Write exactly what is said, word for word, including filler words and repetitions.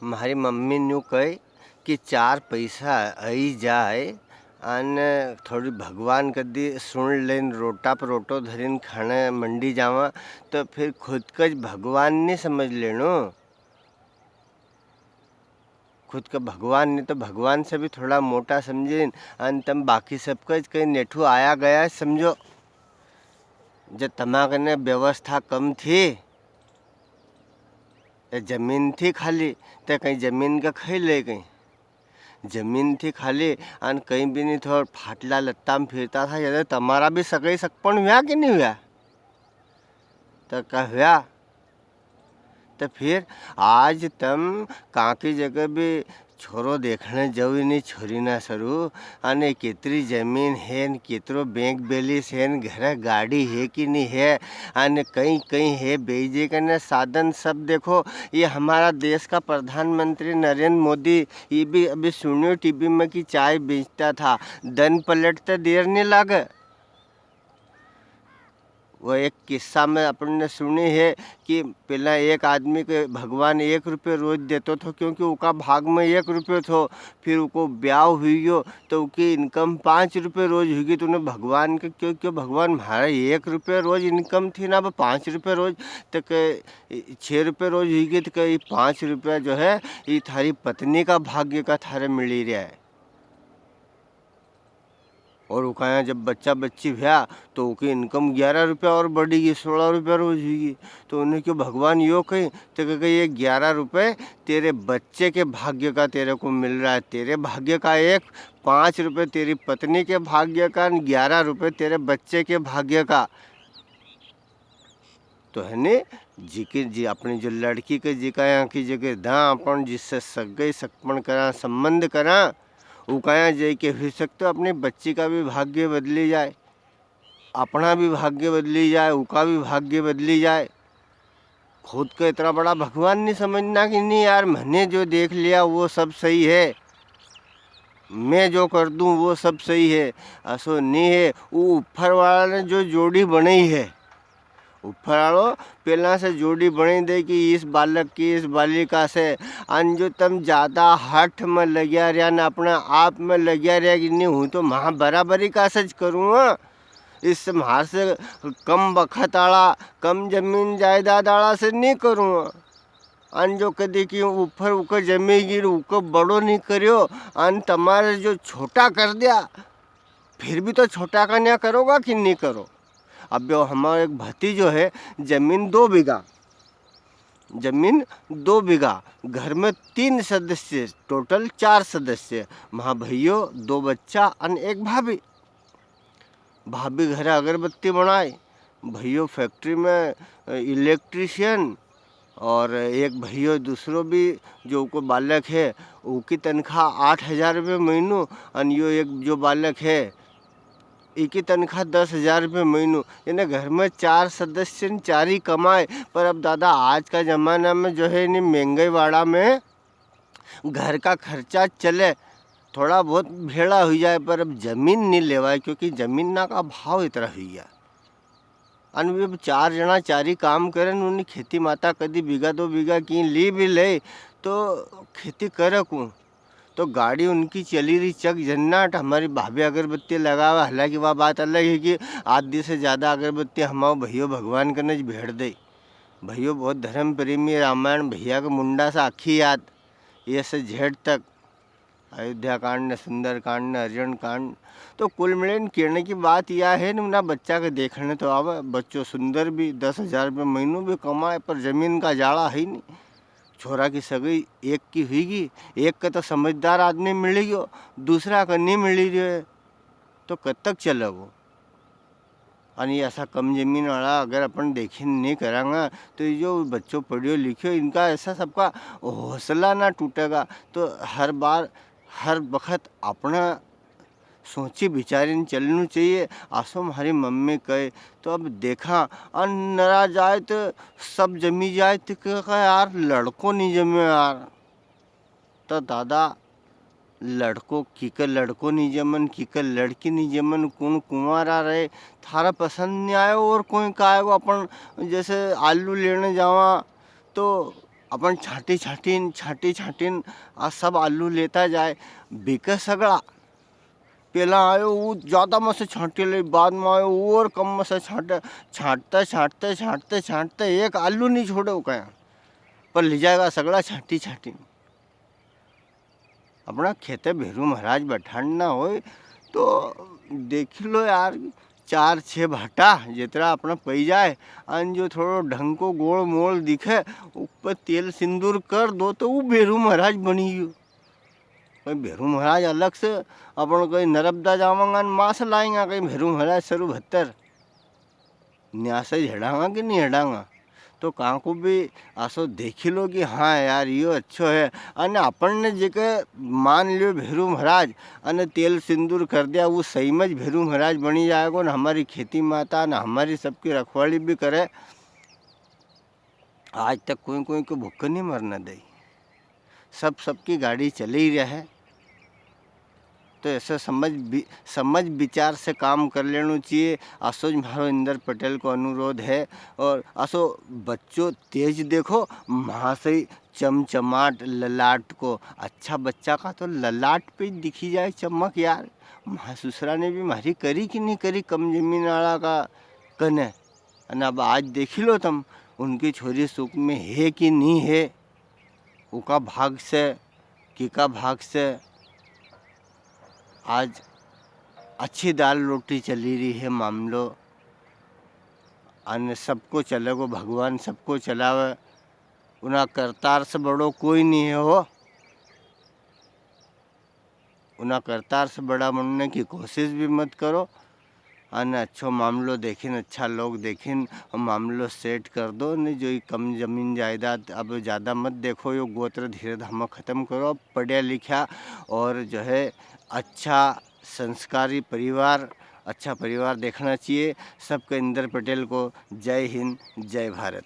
म्हारी mummy new कहे कि चार पैसा आई जाए अन थोड़ी भगवान कदी सुन लेन, रोटा पर रोटो धरिन खाने मंडी जावा, तो फिर खुद का ज भगवान नी समझ लेनो। खुद का भगवान नी तो भगवान से भी थोड़ा मोटा समझिन, अन तम बाकी सबका ज कई नेठू आया गया समझो। जब तमा कने व्यवस्था कम थी, ए जमीन थी खाली, ते कई जमीन का खई ले कई। जमीन थी खाली, अन कई भी नी थो, फाटला लत्ता में फिरता था, जदे तमारा भी सगई सकपन हुआ कि नी हुआ? तो का हुआ? तो फिर आज तम कांकी जगह भी छोरो देखने जाओ ही नी, छोरी ना सरू, अने कितरी जमीन है, न कितरो बैंक बैलेंस है, न घरे गाड़ी है कि नी है, अने कई कई है बेजे कने साधन, सब देखो। ये हमारा देश का प्रधानमंत्री नरेंद्र मोदी, ये भी अभी सुनियो टीवी में कि चाय बेचता था, दन पलटते देर नी लागे। वो एक किस्सा में अपन ने सुनी है कि पहला एक आदमी के भगवान एक रुपये रोज देतो थो, क्योंकि उका भाग में एक रुपयो थो। फिर उको ब्याव हुई गयो, तो उकी इनकम पाँच रुपये रोज हुई गई। तो उन्हें भगवान के क्यों, क्यों भगवान, म्हारा एक रुपये रोज इनकम थी ना, अब पाँच रुपये रोज तक, छः रुपये रोज हुई गई, तो कहे, "ये पाँच रुपया जो है, ये थारी पत्नी का भाग्य का थारे मिली रहा है।" और उका यहाँ जब बच्चा बच्ची भया, तो उकी इनकम ग्यारह रुपया और बढ़ी गई, सोलह रुपया रोज हुई गई। तो उन्हें क्यों भगवान यो कही, तो कहे, "ये ग्यारह रुपये तेरे बच्चे के भाग्य का तेरे को मिल रहा है, तेरे भाग्य का एक, पाँच रुपये तेरी पत्नी के भाग्य का, ग्यारह रुपये तेरे बच्चे के भाग्य का।" तो है ने, जिके, जी, अपनी जो लड़की के जिका यहाँ की जगह दां अपन जिससे सगई सकपन करा, संबंध करा, उका यहाँ जाके हुई सकते अपनी बच्ची का भी भाग्य बदली जाए, अपना भी भाग्य बदली जाए, उका भी भाग्य बदली जाए। खुद को इतना बड़ा भगवान नहीं समझना कि नहीं यार, मैंने जो देख लिया वो सब सही है, मैं जो कर दूं वो सब सही है। असो नहीं है, वो ऊपर वाला ने जो जोड़ी बनाई है, ऊपर वालो पहला से जोड़ी बनाई दे कि इस बालक की, इस बालिका से। अन जो तम ज्यादा हठ में लग्या रहा ने अपने आप में लग्या रहा कि नहीं, हूँ तो म्हा बराबरी का से ज करूँ, हाँ। इस म्हार से कम बखत आला, कम जमीन जायदाद आला से नहीं करूँ, हाँ। अन जो कदी की ऊपर उके जमी गई, उके बड़ो नहीं करियो, अन तमारे जो छोटा कर दिया, फिर भी तो छोटा का न्या करोगा कि नहीं करो? अब यो हमारा एक भतीजो है, जमीन दो बीघा, जमीन दो बीघा, घर में तीन सदस्य, total चार सदस्य, म्हा भैयो, दो बच्चा अन एक भाभी। भाभी घरे अगरबत्ती बनाए, भैयो factory में, अ, electrician, और एक भैयो दूसरो भी जो उको बालक है, उकी तनख्वाह आठ हजार रुपये महीनो, अन यो एक जो बालक है, इकी तनख्वाह दस हजार रुपये महीनो। यानी घर में चार सदस्य न, चार ही कमाए। पर अब दादा, आज का जमाना में जो है, इन्हीं महंगाई वाला में घर का खर्चा चले, थोड़ा बहुत भेला हुई जाए, पर अब जमीन नहीं लेवाए, क्योंकि जमीन ना का भाव इतना हुई गया। अन वे चार जना चारी काम करे न, उन्हें खेती माता कदी बीघा दो बीघा की ली भी ले, तो खेती करे कुण? तो गाड़ी उनकी चली रही चक जन्नाट। हमारी भाभी अगरबत्ती लगावे, हालांकि वह बात अलग है कि आधी से ज्यादा अगरबत्ती हमारो भैयो भगवान कने ज भेड़ दे। भैयो बहुत धर्म प्रेमी, रामायण भैया के मुंडा से आखी याद, ये से जेठ तक। अयोध्या कांड ने, सुंदर कांड ने, अर्जुन कांड। तो कुल मिले न कहने की बात यह है न, ना बच्चा के देखने तो आवे, बच्चो सुंदर भी, दस हजार रुपये महीनो भी कमाए, पर जमीन का जाला है नहीं। छोरा की सगई एक की हुईगी, एक का तो समझदार आदमी मिली गयो, दूसरा का नहीं मिली रह्यो है, तो कद तक चले वो? अन ये ऐसा कम जमीन वाला अगर अपन देखी नहीं करांगा, तो ये जो बच्चों पढ़ियो लिखियो, इनका ऐसा सबका हौसला ना टूटेगा। तो हर बार, हर बखत अपना सोची विचारीन चलनू चाहिए। आसो म्हारी मम्मी कहे, तो अब देखा, अन नरा जाए तो सब जमी जाए, तो कहे, "यार, लड़को नहीं जमे यार।" तो दादा, लड़को, किके लड़को नी जमन, किके लड़की नी जमन, कुण कुंवारा रहे, थारा पसंद नी आयो और कोई का आयो। अपन जैसे आलू लेने जावा, तो अपन छांटी छांटीन, छांटी छांटीन आ सब आलू लेता जाए, बिके सगळा। पेला आयो वो ज्यादा में से छांटी ले, बाद में आयो वो और कम में से छांटे, छांटते, छांटते, छांटते, छांटते एक आलू नी छोड़े वो कहीं, पर ले जाएगा सगळा छांटी छांटीन। अपना खेते भेरू महाराज बैठाड़ना होय तो देख लो यार, चार छे भाटा जितरा अपना पई जाए, अन जो थोड़ो ढंग को गोल मोल दिखे, ऊपर तेल सिंदूर कर दो तो वो भेरू महाराज बनी गयो। कोई भेरू महाराज अलग से, अपन कोई नरबदा जावांगा न मास लाएंगा, कोई भेरू महाराज सरू भत्तर। न्यासा ही हेड़ांगा कि नी हेड़ांगा? तो कांको भी आसो देखी लो कि हाँ यार, यो अच्छो है। अने अपन ने जेके मान लियो भेरू महाराज, अने तेल सिंदूर कर दिया, वो सही में ज भेरू महाराज बनी जाएगो, न हमारी खेती माता, न हमारी सबकी रखवाली भी करे। आज तक कोई कोई को भूख नी मरने दई, सब सबकी गाड़ी चले ही रहे। तो ऐसे समझ वि-, समझ विचार से काम कर लेनो चाहिए। असो ज म्हारो इंदर पटेल को अनुरोध है। और असो बच्चो तेज देखो, महाशय चमचमाट ललाट को। अच्छा बच्चा का तो ललाट पे ही दिखी जाए चमक यार। म्हारा ससुरा ने भी म्हारी करी कि नी करी कम जमीन वाला का कने। अने अब आज देखी लो तम, उनकी छोरी सुख में है कि नी है, उका भाग से, किका भाग से आज अच्छी दाल रोटी चली री है मामलो। अने सबको चलेगो, भगवान सबको चलावे, उना करतार से बड़ो कोई नी है हो। उना करतार से बड़ा बनने की कोशिश भी मत करो। अने अच्छो मामलो देखिन, अच्छा लोग देखिन मामलो सेट कर दो। ने जो ये कम जमीन जायदाद अब ज़्यादा मत देखो, यो गोत्र धीरे धामा ख़त्म करो। पढ़्या लिख्या और जो है अच्छा संस्कारी परिवार, अच्छा परिवार देखना चाहिए। सबके इंदर पटेल को जय हिंद, जय भारत।